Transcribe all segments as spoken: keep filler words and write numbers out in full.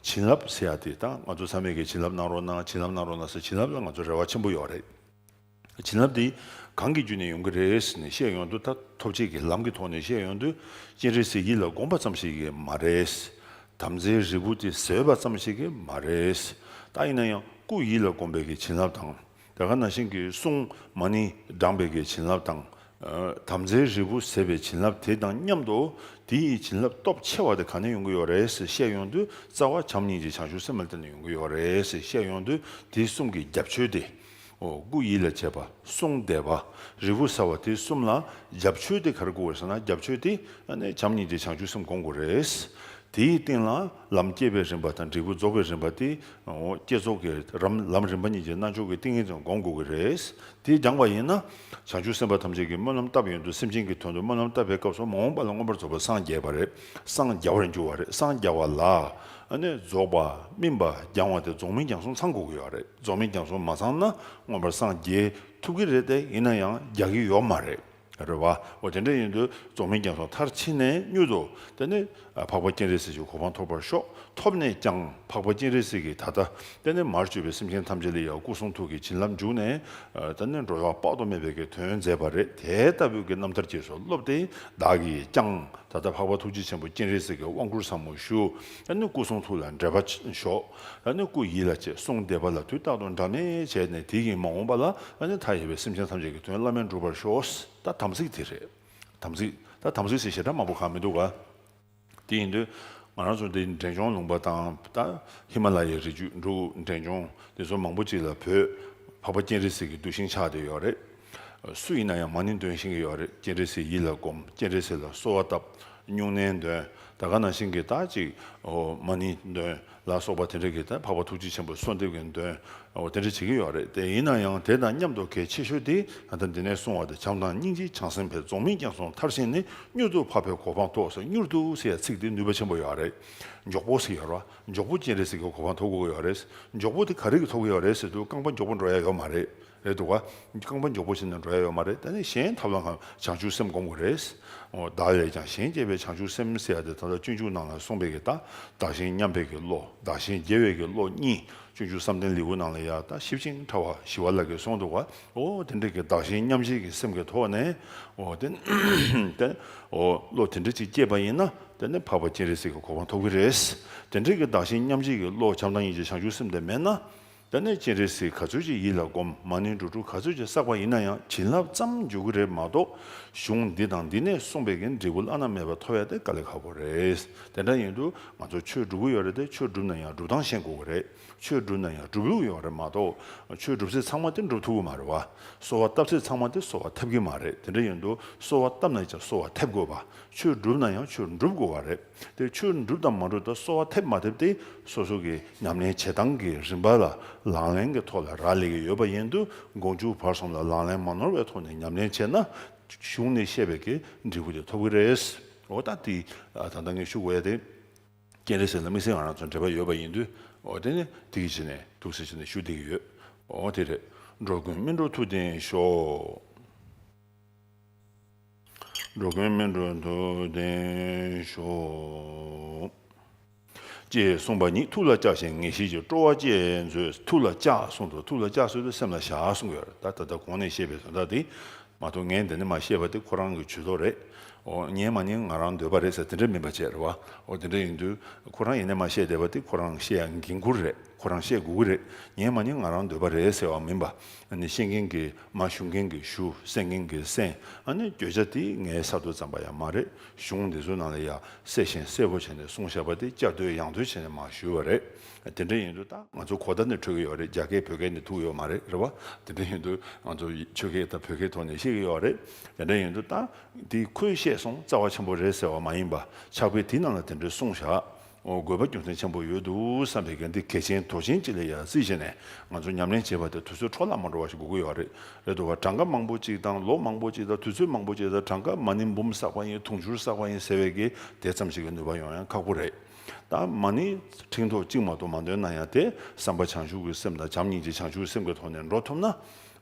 བྱིན་རླབས་ཟེར་ཡ་དེ་ད་ང་ཚོ་ཚང་མས་ཀྱི་བྱིན་རླབས་གནང་རོགས་གནང་། བྱིན་རླབས་གནང་རོགས་གནང་ཟེར། བྱིན་རླབས་ལ་ང་ཚོ་རེ་བ་ཆེན་པོ་ཡོད་རེད། བྱིན་རླབས་འདི་གང་གི་བརྒྱུད་ནས་ཡོང་གི་རེད་ཟེར་ནས་བཤད་ཡོང་དུས། ད་ཐོབ་བྱེད་ཀྱི་ལམ་གྱི་ཐོག་ནས་བཤད་ཡོང་དུས། སྤྱན་རས་གཟིགས་ཡིད་ལ་བསྒོམས་པ་ཙམ་ཞིག་གིས་མ་རེད། དམ་རྫས་རིལ་བུ་དེ་བཟོས་པ་ཙམ་ཞིག་གིས་མ་རེད། ད་ཡིན་ན་ཡང་སྐུ་ཡིད་ལ་བསྒོམས་པའི་གི་བྱིན་རླབས་དང་། དེ་ག་ནང་བཞིན་གྱི་གསུང་མ་ཎི་བགྲངས་པའི་གི་བྱིན་རླབས་དང་། ཨ། དམ་རྫས་རིལ་བུ་ཟས་པའི་བྱིན་རླབས་དེ་དང་མཉམ་དུ། དེ་ཡི་བྱིན་རླབས་སྟོབས་ཆེ་བ་དེ་ག་ནས་ཡོང་གི་ཡོད་རེད་ཟེར་བཤད་ཡོང་དུས། རྩ་བ་བྱམས་སྙིང་རྗེ་བྱང་ཆུབ་སེམས་ལ་བརྟེན་ནས་ཡོང་གི་ཡོད་རེད་ཟེར་བཤད་ཡོང་དུས། དེ་གསུམ་གྱི་རྒྱབ་ཆོས་དེ། ཨོ། སྐུ་ཡིད་ལ་བྱེད་པ། གསུང་བཟླས་པ། རིལ་བུ་ཟ་བ། དེ་གསུམ་ལ་རྒྱབ་ཆོས་དེ་ག་རེ་དགོས་རེད་ཟེར་ན། རྒྱབ་ཆོས་དེ་ཨ་ནི་བྱམས་སྙིང་རྗེ་བྱང་ཆུབ་སེམས་སྒོམ་དགོས་རེད། དེའི་སྟེང་ལ་ལམ་བསྐྱེད་པའི་རིམ་པ་དང་འབྲས་བུ་རྫོགས་པའི་རིམ་པ་དེ། ཨོ། བསྐྱེད་རྫོགས་ཀྱི་རམ་ལམ་རིམ་པ་གཉིས་ཀྱི་རྣལ་འབྱོར་གྱི་ཏིང་ངེ་འཛིན་སྒོམ་དགོས་ཀྱི་རེད། དེ་སྦྱངས་པ་ཡིན་ན། བྱང་ཆུབ་སེམས་དཔའ་ཐམས་ཅད་ཀྱིས་སྨོན་ལམ་བཏབ་ཡོང་དུས། སེམས་ཅན་གྱི་དོན་དུ་སྨོན་ལམ་བཏབ་པའི་སྐབས་སུ། མ་འོངས་པ་ལ་མངོན་པར་རྫོགས་པར་སངས་རྒྱས་པ་རེད། སངས་རྒྱ་བར་འགྱུར་བ་རེད། སངས་རྒྱ་བ་ལ་ཨ་ནི་རྫོགས་པ། སྨིན་པ། སྦྱང་བ་དེ་རྫོགས་སྨིན་རྒྱང་གསུམ་ཚང་དགོས་ཀྱི་ཡོད་རེད། རྫོགས་སྨིན་རྒྱང་གསུམ་མ་ཚང་ན་མངོན་པར་སངས་རྒྱས་ཐུབ་ཀྱི་རེད་དེ། ཡིན་ན་ཡང་རྒྱ་གི་ཡོད་མ་རེད། རེད་བ། འོ། དེ་འདྲ་ཡིན་དུས་རྫོགས་སྨིན་རྒྱང་གསུམ་མཐར་ཕྱིན་ནས་མྱུར་དུ་དེ་ནི་འཕགས་པ་སྤྱན་རས་གཟིགས་ཀྱི་གོ་འཕང་ཐོབ་པར་ཤོག། ཐོབ་ནས་ཀྱང་འཕགས་པ་སྤྱན་རས་གཟིགས་ཀྱིས་ད་ལྟ་དེ་ནི་མར་གྱུར་པའི་སེམས་ཅན་ཐམས་ཅད་ལ་ཡང་སྐུ་གསུང་ཐུགས་ཀྱི་བྱིན་རླབས་འཇུག་ནས། ཨ། དེ་ནི་འགྲོ་བ་དཔག་ཏུ་མེད་པའི་གི་དོན་མཛད་པ་རེད། དེ་ལྟ་བུའི་གི་རྣམ་ཐར་རྗེས་སུ་སློབས་ཏེ། བདག་གིས་ཀྱང་ད་ལྟ་འཕགས་པ་ཐུགས་རྗེ་ཆེན་པོ་སྤྱན་རས་གཟིགས་ཀྱི་དབང་བསྐུར་ཟབ་མོ་ཞུ། དེ་ནི་སྐུ་གསུང་ཐུགས་ལ་འབྲེལ་བ་ཆོད། དེ་ནི་སྐུ་ཡིད་ལ་བྱེད། གསུང་བཟླས་པ་ལ་དུས་རྟག་ཏུ་འབྲལ་མེད་བྱས་ནས། དེ་ཡིས་མ་འོངས་པ་ལ་ཨ་ནི་མཐའ་ཡས་པའི་སེམས་ཅན་ཐམས་ཅད་ཀྱི་དོན་བླ་མེད་འགྲུབ་པར་ཤོག། ད་དམ་ཚིག་དེ་རེད། དམ་ཚིག། ད་དམ་ཚིག་ཟེར་ཞེ་དྲག་མང་པོ་གང་མི་འདུག་ག། དེ་ཡིན་དུས་ང་རང་ཚོ་འདི་འབྲས་ལྗོངས་ལུང་པ་དང་། ད་ཧི་མ་ལ་ཡའི་རི་རྒྱུད། འབྲུག་འབྲས་ལྗོངས་འདི་ཚོ་མང་པོ་ཅིག་ལ་བོད་འཕགས་པ་སྤྱན་རས་གཟིགས་ཀྱི་གདུལ་ཞིང་ཆགས་བསྡད་ཡོད་རེད། སུ་ཡིན་ན་ཡང་མ་ཎི་འདོན་ཤེས་ཀྱི་ཡོད་རེད། སྤྱན་རས་གཟིགས་ཡིད་ལ་བསྒོམ། སྤྱན་རས་གཟིགས་ལ་གསོལ་བ་བཏབ། སྨྱུང་གནས་འདོན། ད་ག་ནང་བཞིན་གྱི་ད་ཅིག། ཨོ། མ་ཎི་འདོན་ལ་སོགས་པ་དེ་འདྲ་གི། ད་འཕགས་པ་ཐུགས་རྗེ་ཆེན་པོའི་གསོལ་འདེབས་ཀྱི་འདོན། འོ། དེ་འདྲ་བྱེད་ཀྱི་ཡོད་རེད། དེ་ཡིན་ན་ཡང་དེ་དང་མཉམ་དུ་གལ་ཆེ་ཤོས་དེ་ད་ལྟ་འདི་ནས་གསུངས་པ་དེ། བྱམས་དང་སྙིང་རྗེ་བྱང་སེམས་འཕེལ། རྫོགས་སྨིན་རྒྱང་གསུམ་མཐར་ཕྱིན་ནས། མྱུར་དུ་འཕགས་པའི་གོ་འཕང་ཐོབ་ཟེར། མྱུར་དུ་ཟེར་ཡ་ཚིག་དེ་ནུས་པ་ཆེན་པོ་ཡོད་རེད། མགྱོགས་པོ་ཟེར་ཡོད་རེད་བ། མགྱོགས་པོ་སྤྱན་རས་གཟིགས་ཀྱི་གོ་འཕང་ཐོབ་དགོས་ཀྱི་ཡོད་རེད། མགྱོགས་པོ་དེ་ག་རེ་གིས་ཐོབ་ཀྱི་ཡོད་རེད་ཟེར་དུས། རྐང་པ་མགྱོགས་པོ་འགྲོ་ཡ་ཡོད་མ་རེད། རེད་འདུག་ག། རྐང་པ་མགྱོགས་པོ་བྱས་ནས་འགྲོ་ཡ་ཡོད་མ་རེད། དེ་ནས་གཞན་ཐབས་ལམ་གང་། བྱང་ཆུབ་སེམས་སྒོམ་དགོས་རེད། འོ། བདག་ལས་ཀྱང་གཞན་གཅེས་པའི་བྱང་ཆུབ་སེམས་ཟེར་ཡ་དེ། ད་ལྟ་སྤྱོད་འཇུག་ནང་ལ་གསུངས་པའི་གི། ད་བདག་གཞན་མཉམ་པའི་གི་བློ། བདག་གཞན་བརྗེ་བའི་གི་བློ་གཉིས། སྤྱོད་འཇུག་བསམ་གཏན་ལེའུ་ནང་ལ་ཡ། ད་ཞིབ་ཅིང་ཕྲ་བ་ཞི་བ་ལྷ་གིས་གསུངས་འདུག་ག། འོ། དེ་འདྲ་གི་བདག་གཞན་མཉམ་བརྗེའི་གི་སེམས་ཀྱི་ཐོག་ནས། འོ། དེ་དེ། འོ། བློ་དེ་འདྲ་ཅིག་སྐྱེས་པ་ཡིན་ན། དེ་ནི་འཕགས་པ་སྤྱན་རས་གཟིགས་ཀྱི་གོ་འཕང་ཐོབ་ཀྱི་རེད། དེ་འདྲ་གི་བདག་གཞན་མཉམ་བརྗེའི་གི་བློ། བྱམས་དང་སྙིང་རྗེ་བྱང་ཆུབ་སེམས་དེ་མེད་ན། ད་ནི་སྤྱན་རས་གཟིགས་ག་ཚོད་ཅིག་ཡིད་ལ་བསྒོམ། མ་ཎི་འགྲོ་དྲུག་ག་ཚོད་ཅིག་བསགས་པ་ཡིན་ན་ཡང་། བྱིན་རླབས་ཙམ་འཇུག་གི་རེད་མ་གཏོགས། གཞུང་འདི་དང་འདི་ནས་གསུངས་པའི་གི་འབྲས་བུ་བླ་ན་མེད་པ་ཐོབ་ཡ་དེ་དཀའ་ལས་ཁག་པོ་རེད། དེ་འདྲ་ཡིན་དུས་ང་ཚོ་ཆོས་སྒྲུབ་ཀྱི་ཡོད་རེད་དེ། ཆོས་སྒྲུབ་ན་ཡང་སྒྲུབ་སྟངས་ཤེས་དགོས་ཀྱི་རེད། ཆོས་སྒྲུབ་ན་ཡང་སྒྲུབ་ལུགས་ཡོད་རེད་མ་གཏོགས། ཆོས་སྒྲུབ་ཚེ་ཚང་མ་དེ་སྒྲུབ་ཐུབ་ཀྱི་མ་རེད་བ། གསོལ་བ་བཏབ་ཚེ་ཚང་མ་དེ་གསོལ་བ་ཐེབས་ཀྱི་མ་རེད། དེ་འདྲ་ཡིན་དུས་གསོལ་བ་བཏབ་ན་ཡང་གསོལ་བ་ཐེབས་དགོས་པ། ཆོས་སྒྲུབ་ན་ཡང་ཆོས་སྒྲུབ་དགོས་པ་རེད། དེ་ཆོས་སྒྲུབ་དང་མ་སྒྲུབ་དང་། གསོལ་བ་ཐེབས་མ་ཐེབས་དེ་སོ་སོ་གི་ཉམས་ལེན་བྱེད་སྟངས་ཀྱི་རིམ་པ་ལ། ལག་ལེན་གྱི་ཐོག་ལ་རག་ལས་ཀྱི་ཡོད་པ་ཡིན་དུས། མགོ་མཇུག་བར་གསུམ་ལ་ལག་ལེན་མ་ནོར་བའི་ཐོག་ནས་ཉམས་ལེན་བྱས་ན། གཞུང་ནས་བཤད་པའི་གི་འབྲས་བུ་དེ་ཐོབ་ཀྱི་རེད། འོ། ད་དེ་ད་ལྟ་ངས་ཞུ་དགོས་ཡ་དེ། སྤྱན་རས་གཟིགས་ལ་དམིགས་བསལ་ང་རང་ཚོ་འབྲེལ་བ་ཡོད་པ་ཡིན་དུས། འོ། དེ་ནི་དེ་གི་ཆེད་ནས་འདུག་ཟེར་བྱས་ནས་ཞུ་བསྡད་ཀྱི་ཡོད། འོ། དེ་རེད། འགྲོ་ཀུན་སྨིན་འགྲོ་ཐུགས་ལྡན་ཤོག། འགྲོ་ཀུན་སྨིན་འགྲོ་ཐུགས་ལྡན་ཤོག། ཅེས་གསུངས་པ་ཉིད་ཐུགས་ལ་བཅངས་ཤིང་ངེས་ཤེས་ཀྱིས་སྤྲོ་བ་བསྐྱེད་མཛོད། ཐུགས་ལ་བཅངས་གསུངས་འདུག། ཐུགས་ལ་བཅངས་ཟེར་དུས་སེམས་ལ་བཞག་གསུང་གི་ཡོད་རེད། ད་ད་ལྟ་གོང་ནས་བཤད་པའི་དོན་དག་དེ་མ་གཏོགས། ངས་འདི་ནས་མར་བཤད་པ་དེ་ཁོ་རང་གི་ཇུས་གཏོགས་རེད། འོ། ཉན་མ་ཉན་ང་རང་འདོད་པ་རེད་ཟེར་དེ་འདྲ་མིན་པ་བྱས། རེད་བ། འོ། དེ་འདྲ་ཡིན་དུས་ཁོ་རང་ཡིན་ནས་མར་བཤད་བསྡད་པ་དེ་ཁོ་རང་བཤད་ཡ་འགན་འཁུར་རེད། ཁོ་རང་བཤད་དགོས་ཀྱི་རེད། ཉན་མ་ཉན་ང་རང་འདོད་པ་རེད་ཟེར་བ་མིན་པ། ཨ་ནི་བཤད་མཁན་གྱིས་མར་ཞུ། མཁན་གྱིས་ཞུ། གསན་མཁན་གྱིས་གསན། ཨ་ནི་བརྗོད་བྱ་དེ་ངའི་ས་རྡོ་ཙམ་པ་ཡང་མ་རེད། གཞུང་འདི་ཚོ་ནང་ལ་ཡ་གསལ་ཞིང་གསལ་པོ་བྱས་ནས་གསུངས་བཞག་པ་དེ་བསྐྱར་ཟློས་ཡང་ཟློས་བྱས་ནས་མར་ཞུས་པ་རེད། དེ་འདྲ་ཡིན་དུས་ད་ང་ཚོ་གོ་བརྡ་ནི་འཕྲོད་ཀྱི་ཡོད་རེད། རྒྱ་སྐད་བོད་སྐད་ནི་ཐུག་ཡོད་མ་རེད། རེད་བ། དེ་འདྲ་ཡིན་དུས་ང་ཚོ་ཆོས་སྐད་དང་བོད་སྐད་ཐོག་ནས་བཤད་ཀྱི་ཡོད་རེད། དེ་འདྲ་ཡིན་དུས་ད་འདི་ཁོས་བཤད་སོང་། རྩ་བ་ཆེན་པོ་རེད་ཟེར་བ་མ་ཡིན་པ། ཕྱག་དཔེ་དེའི་ནང་ལ་དེ་འདྲ་གསུངས་བཞག། འོ། དགོས་པ་རྒྱུ་མཚན་ཆེན་པོ་ཡོད་འདུག་བསམ་པའི་གི་འདི་གལ་ཆེན་དོན་ཆེན་ཅིག་ལ་ཡ་བརྩིས་བྱས་ནས། ང་ཚོ་ཉམས་ལེན་བྱེད་པ་དེ་དུས་ཚོད་འཕྲོ་བརླག་མ་འགྲོ་བ་ཞིག་དགོས་ཀྱི་ཡོད་རེད། རེད་འདུག་བ། གྲངས་ཀ་མང་པོ་ཅིག་དང་། ལོ་མང་པོ་ཅིག་དང་། དུས་ཚོད་མང་པོ་ཅིག་དང་། གྲངས་ཀ་མ་ཎི་འབུམ་བསགས་པ་ཡིན། དུང་ཕྱུར་བསགས་པ་ཡིན་ཟེར་བའི་གི་དེ་ཙམ་ཞིག་གི་ནུས་པ་ཡོང་ཡ་ཁག་པོ་རེད། ད་མ་ཎི་ཕྲེང་ཐོག་གཅིག་མ་གཏོགས་མ་འདོན་ན་ཡང་། དེ་བསམ་པ་བྱང་ཆུབ་ཀྱི་སེམས་དང་བྱམས་སྙིང་རྗེ་བྱང་ཆུབ་སེམས་ཀྱི་ཐོག་ནས་འགྲོ་ཐུབ་ན།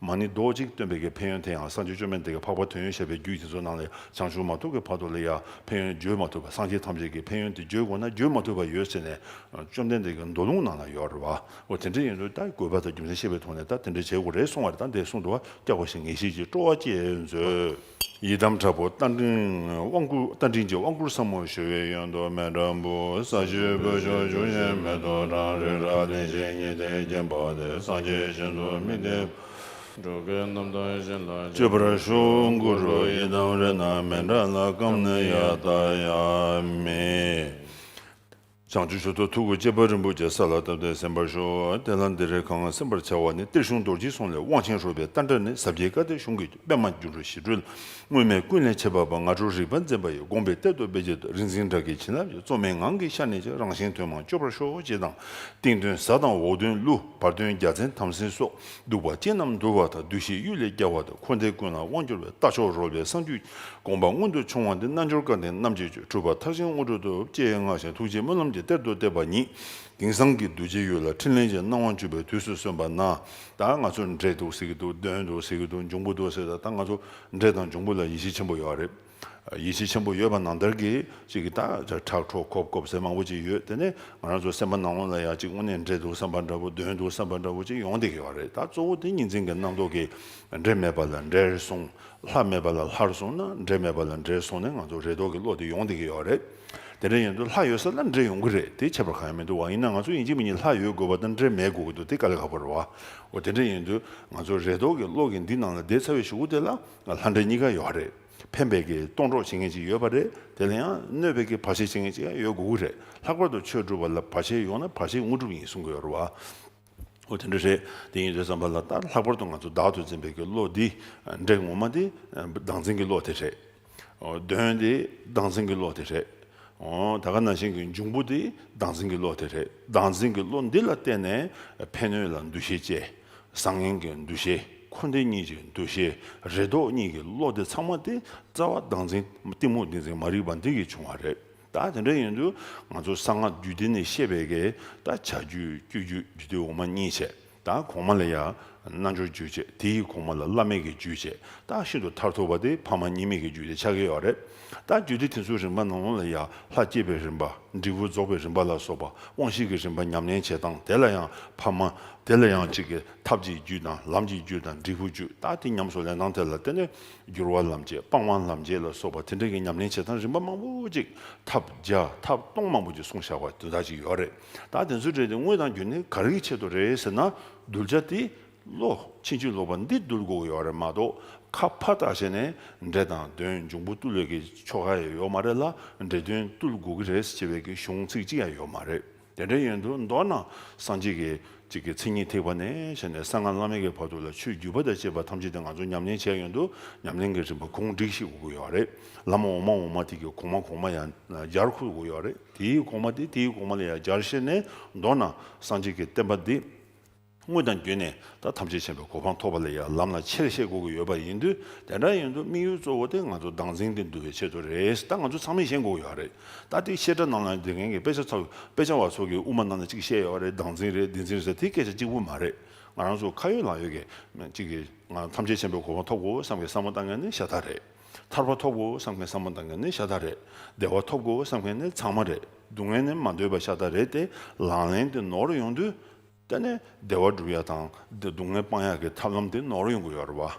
མ་ཎི་རྡོག་གཅིག་བཏོན་པའི་གི་ཕན་ཡོན་དེ་ཡང་སངས་རྒྱས་བཅོམ་ལྡན་འདས་ཀྱིས་འཕགས་པ་དོན་ཡོད་བཤད་པའི་རྒྱུད་དེ་ཚོ་ནང་ལ་བྱང་ཆུབ་མ་ཐོབ་ཀྱི་བར་དུ་ལ་ཡང་ཕན་ཡོན་བརྗོད་མ་ཐུབ་པ། སངས་རྒྱས་ཐམས་ཅད་ཀྱི་ཕན་ཡོན་དེ་བརྗོད་དགོས་ན་བརྗོད་མ་ཐུབ་པ་ཡོད་ཟེར་ནས། བཅོམ་ལྡན་འདས་ཀྱི་མདོ་ལུང་ནང་ལ་ཡོད་རེད་བ། འོ་དེ་འདྲ་ཡིན་དུས་ད་དགོས་པ་དང་རྒྱུ་མཚན་ཤེས་པའི་ཐོག་ནས་ད་དེ་འདྲ་བྱེད་དགོས་རེད་གསུང་བ་རེད། ད་འདི་གསུང་འདུག་བ། སྐྱག་པ་ཞིག་ངེས་ཤེས་ཀྱི་སྤྲོ་བ་སྐྱེ་མཛོད། ཡི་དམ་དྲག་པོ་རྟ་མགྲིན་དབང་བསྐུར། རྟ་མགྲིན་གྱི་དབང་བསྐུར་ཟབ་མོ་ཞུ་བའི་ཡོན་དུ་མཎྜལ་འབུལ། ས་གཞི་སྤོས་ཆུས་བྱུགས་ཤིང་མེ་ཏོག་བཀྲམ། རི་རབ་གདན་བཞིར་ཉི་ཟླས་བརྒྱན་པ་དེར། སངས་རྒྱས་ཞིང་དུ་མི་གཏད་པ། འགྲོ་ཀུན་རྣམ་དག་ཞིང་ལ་སྤྱད་པར་ཤོག། གུ་རུ་ཡི་དམ་རཏྣ་མཎྜལ། ཀཾ་ནི་ཡ་ཏཱ་ཡ་མི། བྱང་ཆུབ་མཆོག་ཏུ་ཐུགས་ཀྱི་གཅེས་པ་རིན་པོ་ཆེ་ས་ལ་བཏབ་སྟེ་གསན་པར་ཞུ། དེ་ལ་འདིར་གང་གསན་པར་བྱ་བ་ནི། གཏེར་གཞུང་རྡོ་རྗེའི་གསུང་ལས་དབང་ཆེན་རོལ་པའི་ཏནྟྲ་ནི། ཟབ་རྒྱས་བཀའ་གཏེར་གཞུང་གི་པདྨ་འགྱུར་ཞི་ཁྲོ་ལས། དངོས་མེད་ཀུན་ལས་ཁྱད་པར་བ། སྔ་དྲོ་རིག་པ་འཛིན་པ་ཡི། དགོངས་པའི་གཏེར་དུ་སྦས་བྱེད་དོ། རིག་འཛིན་སྒྲ་གི་བྱིན་རླབས་ཀྱིས། རྩོལ་མེད་ངང་གིས་ཤར་ནས་ཀྱང་། རང་གཞན་དོན་མང་སྤྱོད་པར་ཤོག། ཅེས་དང་། སྟེང་དོན་གཟའ་དང་འོག་དོན་ཀླུ། བར་དོན་བརྒྱ་བཙན་དམ་སྲིའི་སྲོག། གདུག་པ་ཅན་རྣམས་འདུལ་བ་དང་། བདུད་བཞིའི་གཡུལ་ལས་རྒྱལ་བ་དང་། འཁོར་འདས་ཀུན་ལ་དབང་སྒྱུར་བའི། རྟ་མཆོག་རོལ་པའི་གསང་རྒྱུད། དགོངས་པ་མངོན་དུ་ཕྱུང་བ་འདི། རྣལ་འབྱོར་སྐལ་ལྡན་རྣམས་ཀྱི་མཆོག། གྲུབ་པ་མཐར་ཕྱིན་དངོས་གྲུབ་ཏུ། ཅེས་སྔགས་ཤིང་ཐུགས་རྗེའི་སྨོན་ལམ་གྱི་གཏེར་དུ་གཏད་པ་ཉིད། དེང་སང་གི་གདུལ་བྱའི་ཡུལ་ལ་ཕྲིན་ལས་ཀྱི་སྣང་བ་བྱུང་བའི་དུས་སུ་སོན་པ་ན། ད་ང་ཚོ་འདྲེ་འདུག་ཟེར་གྱི་འདུག་གདོན་འདུག་ཟེར་གྱི་འདུག་འབྱུང་པོ་འདུག་ཟེར། ད་ད་ང་ཚོ་འདྲེ་དང་འབྱུང་པོ་ལ་ཡིད་ཆེས་ཆེན་པོ་ཡོད་རེད། ཡིད་ཆེས་ཆེན་པོ་ཡོད་པ་ནང་ལྟར་གྱི་ཅིག་གི་ད་ཁྲག་འཕྲོག་ཁོབ་ཁོབ་ཟེར་མང་པོ་ཅིག་ཡོད། དེ་ནས་ང་རང་ཚོ་སེམས་པ་ནང་ལོགས་ལ་ཡང་ཅིག་དངོས་གནས་འདྲེ་འདུག་བསམ་པ་འདྲ་པོ། གདོན་འདུག་བསམ་པ་འདྲ་པོ་ཅིག་ཡོང་བསྡད་ཀྱི་ཡོད་རེད། ད་གཙོ་བོ་དེ་གཉིས་འཛིན་གྱི་རྣམ་རྟོག་གིས། འདྲེ་མེད་པ་ལ་འདྲེར་བཟུང་། ལྷ་མེད་པ་ལ་ལྷར་བཟུང་ན། འདྲེ་མེད་པ་ལ་འདྲེར་བཟུང་ནས་ང་ཚོ་རེ་དོགས་ཀྱི་བློ་དེ་ཡོང་བསྡད་ཀྱི་ཡོད་རེད། དེ་འདྲ་ཡིན་དུས་ལྷ་ཡོད་ས་ལ་འདྲེ་ཡོང་གི་རེད། དེ་ཁྱད་པར་གང་ཡང་མི་འདུག་བ། ཡིན་ན་ང་ཚོ་ཡིན་གཅིག་མིན་གཉིས་ལྷ་ཡོད་དགོས་པ་དང་འདྲེ་མེད་དགོས་ཀྱི་འདུག་དེ་དཀའ་ལས་ཁག་པོ་རེད་བ། འོ་དེ་འདྲ་ཡིན་དུས་ང་ཚོ་རེ་དོགས་ཀྱི་བློ་གི་འདི་ནང་ལ་བསྡད་ཚར་བའི་གཞུག་གུ་དེ་ལ་ལྷ་འདྲེ་གཉིས་ཀ་ཡོད་རེད། ཕན་པའི་གི་གཏོང་གྲོགས་བྱེད་མཁན་ཅིག་ཡོད་པ་རེད། དེ་ལ་ཡང་གནོད་པའི་གི་བར་ཆད་བྱེད་མཁན་ཅིག་ཡང་ཡོད་དགོས་ཀྱི་རེད། ལྷག་པར་དུ་ཆོས་སྒྲུབ་པ་ལ་བར་ཆད་ཡོང་ན་བར་ཆད་དངོས་གྲུབ་ཡིན་གསུང་གི་ཡོད་རེད་བ། འོ་དེ་འདྲ་རེད། དེ་ཡིན་དུས་ཙམ་པ་ལ་ད་ལྷག་པར་དུ་ང་ཚོ་བདག་ཏུ་འཛིན་པའི་གི་བློ་འདི། འདྲེ་ངོ་མ་འདི་བདག་འཛིན་གྱི་བློ་དེ་རེད། འོ་གདོན་འདི་བདག་འཛིན་གྱི་བློ་དེ་རེད། འོ་ད་ག་ནང་བཞིན་གྱི་འབྱུང་པོ་འདི་བདག་འཛིན་གྱི་བློ་དེ་རེད། བདག་འཛིན་གྱི་བློ་འདི་ལ་བརྟེན་ནས་ཕན་གནོད་ལ་འདུ་ཤེས་སྐྱེ། བཟང་ངན་གྱི་འདུ་ཤེས། འཁོར་འདས་གཉིས་ཀྱི་འདུ་ཤེས། རེ་དོགས་གཉིས་ཀྱི་བློ་དེ་ཚང་མ་དེ་རྩ་བ་བདག་འཛིན། གཏི་མུག་བདེན་འཛིན་མ་རིག་པ་འདི་གིས་བྱུང་བ་རེད། ད་དེ་འདྲ་ཡིན་དུས་ང་ཚོ་གསང་སྔགས་རྒྱུད་སྡེ་ནས་བཤད་པའི་གི་ད་བྱ་རྒྱུད་སྤྱོད་རྒྱུད་རྒྱུད་སྡེ་འོག་མ་གཉིས་བྱས། ད་གོང་མ་ལ་ཡང་རྣལ་འབྱོར་རྒྱུད་བྱས། དེའི་གོང་མ་ལ་བླ་མེད་ཀྱི་རྒྱུད་བྱས། ད་ཤིན་ཏུ་མཐར་ཐུག་པ་དེ་ཕ་མ་གཉིས་མེད་ཀྱི་རྒྱུད་དེ་ཆགས་ཀྱི་ཡོད་རེད། ད་རྒྱུད་སྡེ་དེ་ཚོའི་རིམ་པ་ནང་ལོགས་ལ་ཡང་ལྷ་བསྐྱེད་པའི་རིམ་པ། འབྲས་བུ་རྫོགས་པའི་རིམ་པ་ལ་སོགས་པ། དབང་བཞི་གི་རིམ་པ་ཉམས་ལེན་བྱེད་སྟངས་དེ་ལ་ཡང་ཕ་མ། དེ་ལ་ཡང་གཅིག་གི་ཐབས་ཀྱི་རྒྱུད་དང་། ལམ་གྱི་རྒྱུད་དང་། འབྲས་བུ་རྒྱུད། ད་དེ་ཉམས་སུ་ལེན་སྟངས་དེ་ལ་བརྟེན་ནས་སྒྱུར་བ་ལམ་བྱེད། སྤང་བ་ལམ་བྱེད་ལ་སོགས་པ་དེ་འདྲ་གི་ཉམས་ལེན་བྱེད་སྟངས་རིམ་པ་མང་པོ་ཅིག་ཐབས་བརྒྱ་ཐབས་སྟོང་མང་པོ་ཅིག་གསུངས་བཞག་པ་དོན་དག་ཅིག་ཡོད་རེད། ད་དེ་ཚོའི་གྲས་དེ་དངོས་དང་བརྒྱུད་ནས་ག་རེ་གི་ཆེད་དུ་རེད་ཟེར་ན། གདུལ་བྱ་དེ་བློ་ཕྱིན་ཅི་ལོག་པ་འདི་འདུལ་དགོས་ཀྱི་ཡོད་རེད་མ་གཏོགས། ཁ་ཕར་བལྟས་བྱས་ནས་འདྲེ་དང་གདོན་འབྱུང་པོ་བཏུལ་བའི་གི་ཆོ་ག་ཡང་ཡོད་མ་རེད་ལ། འདྲེ་གདོན་བཏུལ་དགོས་ཀྱི་རེད་ཟེར་བའི་གི་གཞུང་ཚིག་གཅིག་ཡང་ཡོད་མ་རེད། དེ་འདྲ་ཡིན་དུས་མདོར་ན་སངས་རྒྱས་ཀྱི་གཅིག་གི་མཚན་ཉིད་ཐེག་པ་ནས་བྱས་ནས་གསང་སྔགས་བླ་མེད་ཀྱི་བར་དུ་ལ་ཆོས་བརྒྱུད་པ་དང་བཅས་པ་ཐམས་ཅད་དེ་ང་ཚོ་ཉམས་ལེན་བྱས་ཡོང་དུས་ཉམས་ལེན་གྱི་རིམ་པ་གུང་བསྒྲིགས་ཤིག་དགོས་ཀྱི་ཡོད་རེད། བླ་མ་འོག་མ་འོག་མ་དེ་གི་གོང་མ་གོང་མ་ཡང་སྦྱར་དགོས་ཀྱི་ཡོད་རེད། དེའི་གོང་མ་དེ་དེའི་གོང་མ་ལ་ཡང་སྦྱར་བྱས་ནས་མདོར་ན་སངས་རྒྱས་ཀྱི་བསྟན་པ་འདི་དངོས་དང་བརྒྱུད་ནས་ད་ཐམས་ཅད་མཁྱེན་པའི་གོ་འཕང་ཐོབ་པ་ལ་ཡང་ལམ་ལ་ཆེར་བཤད་དགོས་ཀྱི་ཡོད་པ་ཡིན་དུས། དེ་འདྲ་ཡིན་དུས་དམིགས་ཡུལ་གཙོ་བོ་དེ་ང་ཚོ་བདག་འཛིན་དེ་འདུལ་བའི་ཆེད་དུ་རེད། ད་ང་ཚོ་ཚང་མས་ཤེས་དགོས་ཀྱི་ཡོད་རེད། ད་དེ་བཤད་གྲྭ་ནང་ལ་བསྡད་མཁན་གྱི་དཔེ་ཆ་ཚོ། དཔེ་ཆ་བ་ཚོ་གི་དབུ་མ་ནང་ལ་གཅིག་བཤད་ཡོད་རེད། བདག་འཛིན་རེད། བདེན་འཛིན་རེད་ཟེར། དེ་སྐད་ཆ་གཅིག་པུ་མ་རེད། ང་རང་ཚོ་ཁ་ཡོད་ལག་ཡོད་ཀྱི་གཅིག་གི་ང་ཐམས་ཅད་མཁྱེན་པའི་གོ་འཕང་ཐོབ་དགོས་བསམ་མཁན་བསམ་བློ་བཏང་མཁན་ནི་ཤ་སྟག་རེད། ཐར་པ་ཐོབ་དགོས་བསམ་མཁན་བསམ་བློ་བཏང་མཁན་ནི་ཤ་སྟག་རེད། བདེ་བ་ཐོབ་དགོས་བསམ་མཁན་ནི་ཚང་མ་རེད། སྡུག་བསྔལ་ནི་མ་འདོད་པ་ཤ་སྟག་རེད་དེ། ལག་ལེན་དེ་ནོར་ཡོང་དུས། དེ་ནས་བདེ་བ་སྒྲུབ་ཡ་དང་སྡུག་བསྔལ་སྤང་ཡ་གི་ཐབས་ལམ་དེ་ནོར་ཡོང་གི་ཡོད་རེད་བ།